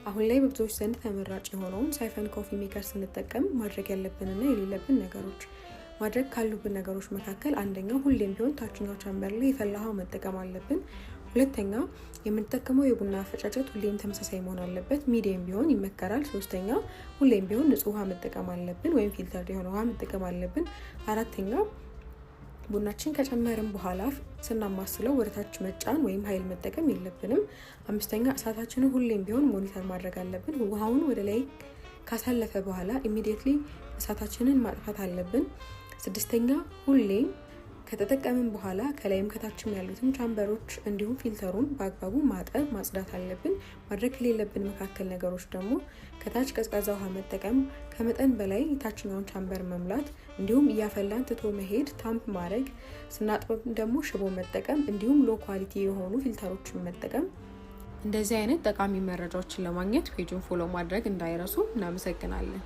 አሁን ላይ በብዙዎች ዘንድ ተመራጭ የሆነውን siphon coffee maker ስንጠቀም ማድረግ ያለብንና የሌለብን ነገሮች። ማድረግ ካሉብን ነገሮች መካከል አንደኛው፣ ሁሌም ቢሆን ታችኛው chamber ላይ የፈላ ውሃ መጠቀም አለብን። ሁለተኛ፣ የምንጠቀመው የቡና አፈጫጨት ሁሌም ተመሳሳይ መሆን አለበት፣ medium ቢሆን ይመከራል። ሶስተኛ፣ ሁሌም ቢሆን ንጹህ ውሃ መጠቀም አለብን ወይም filter የሆነ ውሃ መጠቀም አለብን። አራተኛ፣ ቡናችን ከጨመርን በኋላ ስናማስለው ወደ ታች መጫን ወይም ኃይል መጠቀም የለብንም። አምስተኛ፣ እሳታችንን ሁሌም ቢሆን monitor ማድረግ አለብን። ውሃውን ወደ ላይ ካሳለፈ በኋላ immediately እሳታችንን ማጥፋት አለብን። ስድስተኛ፣ ሁሌም ከተጠቀምን በኋላ ከላይም ከታችም ያሉትን chamber ኦች እንዲሁም filter ኡን በአግባቡ ማጠብ ማጽዳት አለብን። ማድረግ ከሌለብን መካከል ነገሮች ደግሞ ከታች ቀዝቃዛ ውሃ መጠቀም፣ ከመጠን በላይ የታችኛውን chamber መሙላት፣ እንዲሁም እያፈላን ትቶ መሄድ፣ tamp ማድረግ፣ ስናጥበብ ደግሞ ሽቦ መጠቀም፣ እንዲሁም low quality የሆኑ filter ኦችን መጠቀም። እንደዚህ አይነት ጠቃሚ መረጃዎችን ለማግኘት page ኡን follow ማድረግ እንዳይረሱ። እናመሰግናለን።